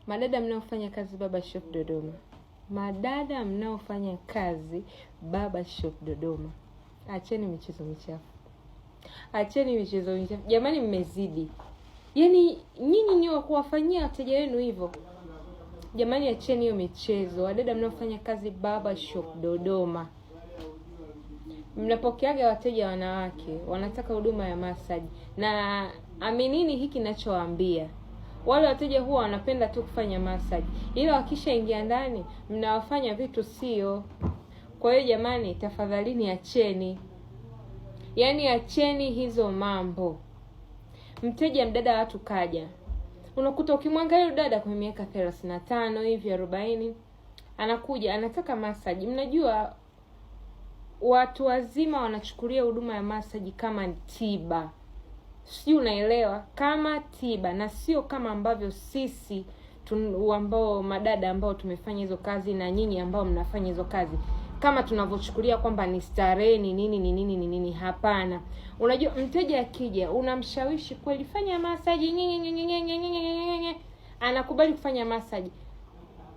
Madada mnaofanya kazi Baba Shop Dodoma, madada mnaofanya kazi Baba Shop Dodoma, acheni michezo michafu, acheni michezo michafu jamani, mmezidi. Yaani nyinyi ni wa kuwafanyia wateja wenu hivyo jamani, acheni hiyo michezo. Wadada mnaofanya kazi Baba Shop Dodoma, mnapokeaga wateja wanawake wanataka huduma ya massage, na aminini hiki ninachowaambia, wale wateja huwa wanapenda tu kufanya massage, ila wakishaingia ndani mnawafanya vitu sio. Kwa hiyo jamani, tafadhalini acheni, yaani acheni hizo mambo. Mteja mdada watu kaja, unakuta ukimwangalia dada kwa miaka 35 hivi 40, anakuja anataka massage. Mnajua watu wazima wanachukulia huduma ya massage kama tiba, sijui unaelewa, kama tiba na sio kama ambavyo sisi ambao madada ambao tumefanya hizo kazi na nyinyi ambao mnafanya hizo kazi kama tunavyochukulia kwamba ni starehe, ni nini ni nini ni nini. Hapana. Unajua, mteja akija unamshawishi kweli, fanya masaji nyenye, anakubali kufanya masaji.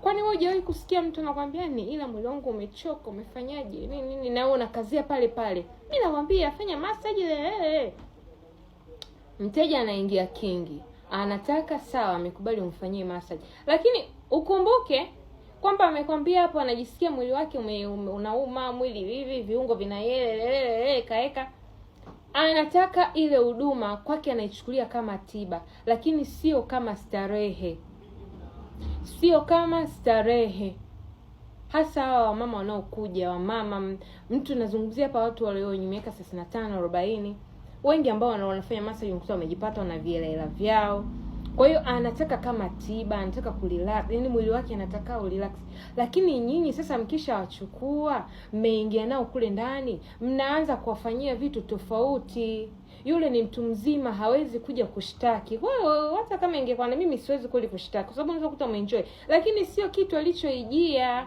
Kwani wewe hujawahi kusikia mtu anakwambia ni ila mwili wangu umechoka, umefanyaje nini nini, na wewe unakazia pale pale. Mimi nakwambia fanya masaji. Mteja anaingia kingi, anataka sawa, amekubali umfanyie massage, lakini ukumbuke kwamba amekwambia hapo anajisikia mwili wake unauma, mwili hivi, viungo vinayelelelele kaeka. Anataka ile huduma kwake, anaichukulia kama tiba, lakini sio kama starehe, sio kama starehe. Hasa hawa wamama wanaokuja, wamama, mtu nazungumzia hapa watu walio wenye miaka 35 40, wengi ambao wanafanya massage unakuta wamejipata wana vielela vyao. Kwa hiyo anataka kama tiba, anataka kurelax, yaani mwili wake anataka urelax. Lakini nyinyi sasa mkishawachukua, mmeingia nao kule ndani, mnaanza kuwafanyia vitu tofauti. Yule ni mtu mzima, hawezi kuja kushtaki. Kwa hiyo hata kama ingekuwa na mimi siwezi kweli kushtaki, kwa sababu unaweza kukuta umeenjoy, lakini sio kitu alichoijia.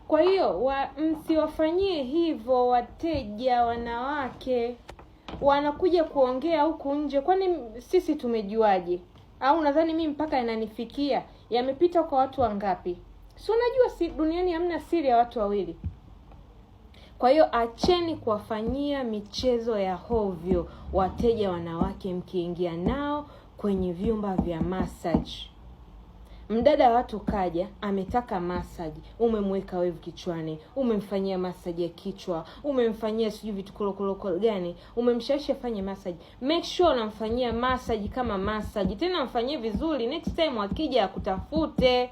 Kwa hiyo msiwafanyie hivyo wateja wanawake wanakuja kuongea huku nje, kwani sisi tumejuaje? Au nadhani mimi mpaka inanifikia yamepita kwa watu wangapi? Si unajua, si duniani hamna siri ya watu wawili. Kwa hiyo acheni kuwafanyia michezo ya hovyo wateja wanawake, mkiingia nao kwenye vyumba vya massage. Mdada wa watu kaja ametaka massage, umemweka wevu kichwani, umemfanyia massage ya kichwa, umemfanyia sijui vitu kolokoloko gani, umemshawishi afanye massage. Make sure unamfanyia massage kama massage, tena mfanyie vizuri, next time akija akutafute.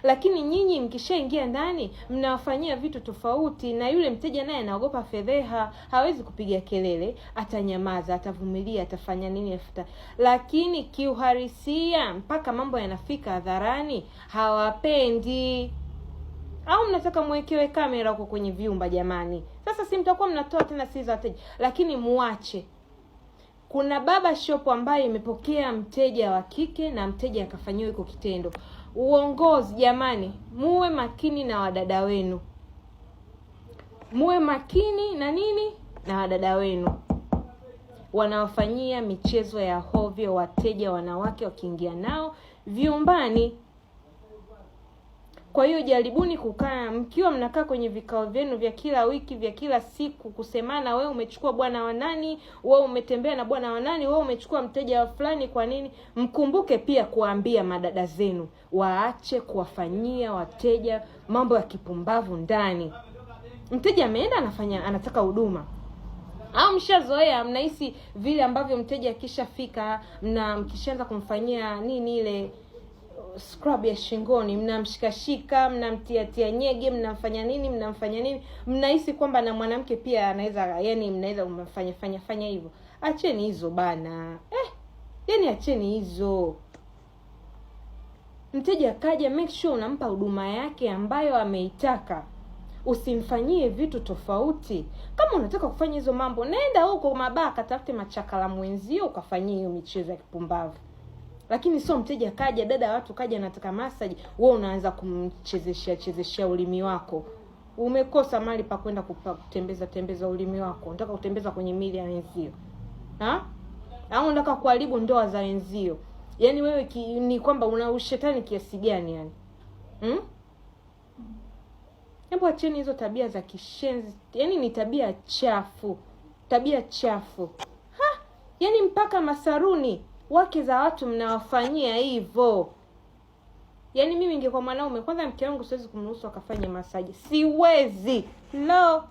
Lakini nyinyi mkishaingia ndani mnawafanyia vitu tofauti, na yule mteja naye anaogopa fedheha, hawezi kupiga kelele, atanyamaza, atavumilia, atafanya nini afuta. Lakini kiuhalisia mpaka mambo yanafika hadharani hawapendi. Au mnataka mwekewe kamera huko kwenye vyumba jamani? Sasa si mtakuwa mnatoa tena siri za wateja, lakini muache. Kuna baba shop ambayo imepokea mteja wa kike na mteja akafanyiwa iko kitendo. Uongozi jamani, muwe makini na wadada wenu, muwe makini na nini na wadada wenu wanawafanyia michezo ya hovyo wateja wanawake wakiingia nao vyumbani. Kwa hiyo jaribuni kukaa mkiwa mnakaa kwenye vikao vyenu vya kila wiki vya kila siku kusemana, we umechukua bwana wa nani, we umetembea na bwana wa nani, we umechukua mteja wa fulani, kwa nini? Mkumbuke pia kuwaambia madada zenu waache kuwafanyia wateja mambo ya kipumbavu ndani. Mteja ameenda anafanya, anataka huduma au mshazoea, mnahisi vile ambavyo mteja akishafika, mna mkishaanza kumfanyia nini ile scrub ya shingoni, mnamshikashika, mnamtiatia nyege, mnamfanya nini, mnamfanya nini, mnahisi kwamba na mwanamke pia anaweza, yani mnaweza mfanya fanya fanya hivyo. Acheni hizo bana, yani acheni hizo. Mteja akaja, make sure unampa huduma yake ambayo ameitaka, usimfanyie vitu tofauti. Kama unataka kufanya hizo mambo, nenda huko mabaa katafute machakala mwenzio ukafanyie hiyo michezo ya kipumbavu. Lakini sio mteja kaja, dada watu kaja anataka massage, wewe unaanza kumchezeshea chezeshea ulimi wako. Umekosa mali pa kwenda kutembeza tembeza ulimi wako, unataka kutembeza kwenye mili ya wenzio, ha? Au unataka kuharibu ndoa za wenzio? Yaani wewe ni kwamba una ushetani kiasi gani yani? Hebu acheni hizo tabia za kishenzi, yaani ni tabia chafu, tabia chafu ha! Yaani mpaka masaruni wake za watu mnawafanyia hivyo. Yaani mimi ningekuwa mwanaume, kwanza mke wangu siwezi kumruhusu akafanye masaji, siwezi. Lo.